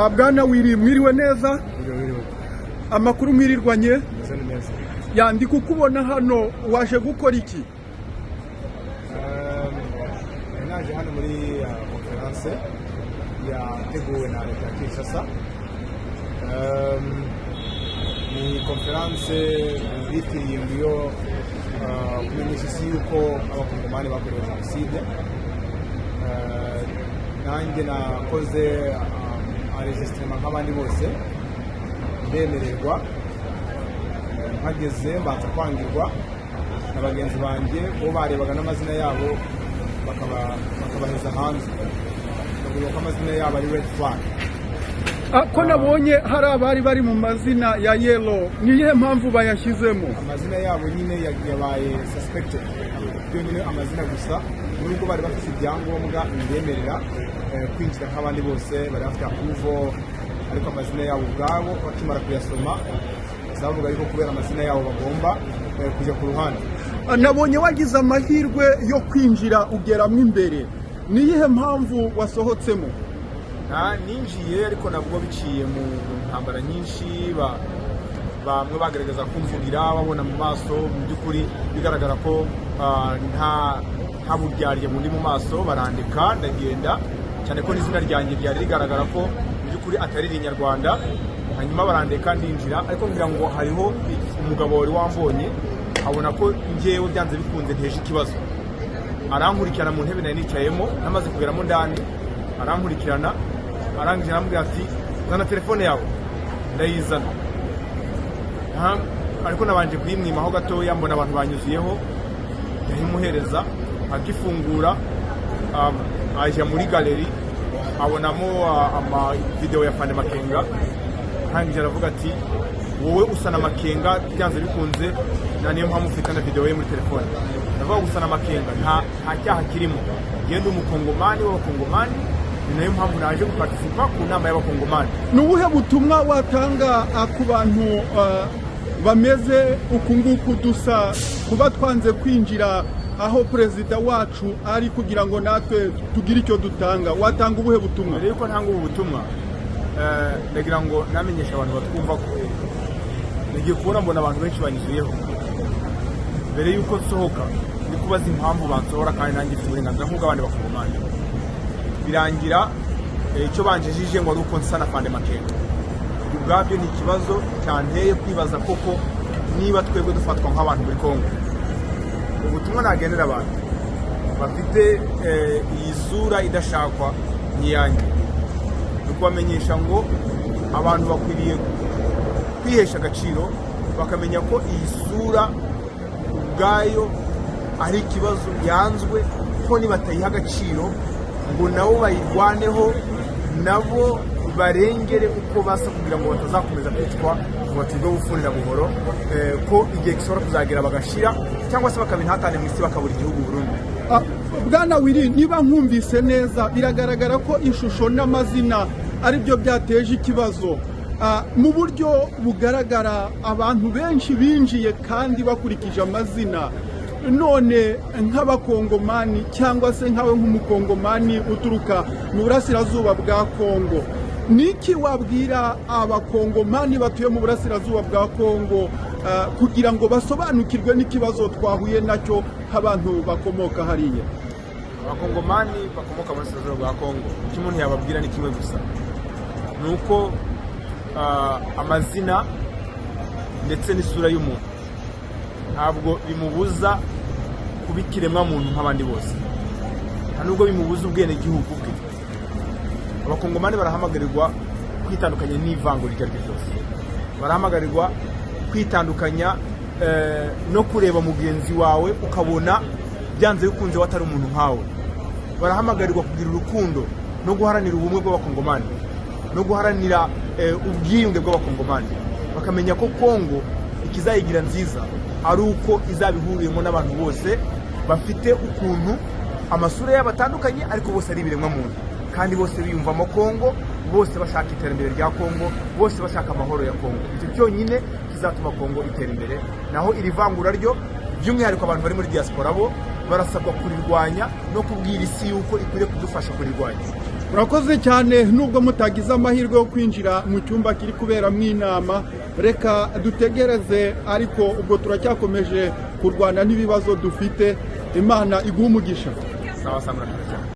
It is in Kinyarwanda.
Bwana Willy, mwiriwe neza? Amakuru mwirirwanye? Meze neza. Yandi kukubona hano, waje gukora iki? Naje hano muri conférence yateguwe na leta ya Kinshasa. Ni conférence bitiriye yo kumenyesha isi yuko abakongomani bakorewe jenoside. Nanjye nakoze enregistrement nk'abandi bose, ndemererwa. Mpageze mbanza kwangirwa na bagenzi banjye, bo barebaga n'amazina yabo bakabaheza hanze, bakavuga ko amazina yabo ari red flag. Ko nabonye hari abari bari mu mazina ya yellow, ni iyihe mpamvu bayashyizemo? Amazina yabo nyine yabaye suspected byonyine, amazina gusa, nubwo bari bafite ibyangombwa bibemerera kwinjira nk'abandi bose, bari bafite approval, ariko amazina yabo ubwabo bakimara kuyasoma bavuga ariko kubera amazina yabo bagomba kujya ku ruhande. Nabonye wagize amahirwe yo kwinjira ugeramo imbere, ni iyihe mpamvu wasohotsemo? Ninjiye ariko nabwo biciye mu ntambara nyinshi. Bamwe bagaragaza kumvugira babona mu maso, mu by'ukuri bigaragara ko nta buryarya bundi mu maso, barandika ndagenda, cyane ko n'izina ryanjye ryari rigaragara ko mu by'ukuri atari irinyarwanda. Hanyuma barandeka ndinjira, ariko ngira ngo hariho umugabo wari wambonye abona ko njyewe byanze bikunze nteje ikibazo, arankurikirana mu ntebe nari nicayemo. Namaze kugeramo ndani arankurikirana, arangije arambwira ati: "Zana telefone yawe." Ndayizana. Ariko nabanje kuyimwimaho gatoya, mbona abantu banyuzuyeho, ndayimuhereza. Agifungura ajya muri galerie, abonamo ama video ya Afande Makenga. Arangije aravuga ati: "Wowe usa na Makenga byanze bikunze, na niyo mpamvu ufite na video ye muri telefone." Ndavuga gusa na Makenga, nta cyaha kirimo. Ngende umukongomani w'abakongomani, ni nayo mpamvu naje guparticipa ku nama y'abakongomani. Ni ubuhe butumwa watanga ku bantu bameze uku nguku dusa, kuba twanze kwinjira aho perezida wacu ari kugira ngo natwe tugire icyo dutanga? Watanga ubuhe butumwa? Mbere yuko ntanga ubu butumwa, ndagira ngo namenyeshe abantu batwumva ko nagiye kubona mbona abantu benshi banyuzuyeho mbere yuko nsohoka, ndi kubaza impamvu bansohora kandi nanjye mfite uburenganzira nk'ubw'abandi bakongomani. Birangira icyo banjijije ngo ari uko nsa na Afande Makenga. Ubwabyo ni ikibazo cyanteye kwibaza koko niba twebwe dufatwa nk'abantu muri Kongo. Ubutumwa nagenera abantu bafite iyi sura idashakwa n'iyanjye ni ukubamenyesha ngo abantu bakwiriye kwihesha agaciro, bakamenya ko iyi sura ubwayo ari ikibazo yanzwe, ko nibatayiha agaciro ngo nabo bayirwaneho, nabo barengere uko basa kugira ngo batazakomeza kwicwa ngo batirwe bufunira buhoro, ko igihe gishobora kuzagera bagashira cyangwa se bakaba intatane mu isi, bakabura igihugu burundu. Bwana Willy, niba nkumvise neza, biragaragara ko ishusho n'amazina ari byo byateje ikibazo. Mu buryo bugaragara abantu benshi binjiye kandi bakurikije amazina. None nk'abakongomani cyangwa se nkawe nk'umukongomani uturuka mu burasirazuba bwa Kongo, niki wabwira abakongomani batuye mu burasirazuba bwa Kongo kugira ngo basobanukirwe n'ikibazo twahuye nacyo nk'abantu bakomoka hariya? Abakongomani bakomoka mu burasirazuba bwa Kongo, icyo umuntu yababwira ni kimwe gusa, ni uko amazina ndetse n'isura y'umuntu ntabwo bimubuza kuba ikiremwamuntu nk'abandi bose, nta nubwo bimubuza ubwenegihugu bwe. Abakongomani barahamagarirwa kwitandukanya n'ivangura iryo ari ryo ryose, barahamagarirwa kwitandukanya no kureba mugenzi wawe ukabona byanze bikunze we atari umuntu nkawe. Barahamagarirwa kugira urukundo no guharanira ubumwe bw'abakongomani no guharanira ubwiyunge bw'abakongomani, bakamenya ko Kongo ikizayigira nziza ari uko izaba ihuriyemo n'abantu bose bafite ukuntu amasura yabo atandukanye, ariko bose ari ibiremwamuntu kandi bose biyumvamo Kongo, bose bashaka iterambere rya Kongo, bose bashaka amahoro ya Kongo. Icyo cyonyine kizatuma Kongo itera imbere. Naho iri vangura ryo, by'umwihariko abantu bari muri diaspora, bo barasabwa kurirwanya no kubwira isi yuko ikwiriye kudufasha kurirwanya. Murakoze cyane. Nubwo mutagize amahirwe yo kwinjira mu cyumba kiri kuberamo inama, reka dutegereze, ariko ubwo turacyakomeje kurwana n'ibibazo dufite. Imana iguha umugisha. Sawa sawa, murakoze cyane.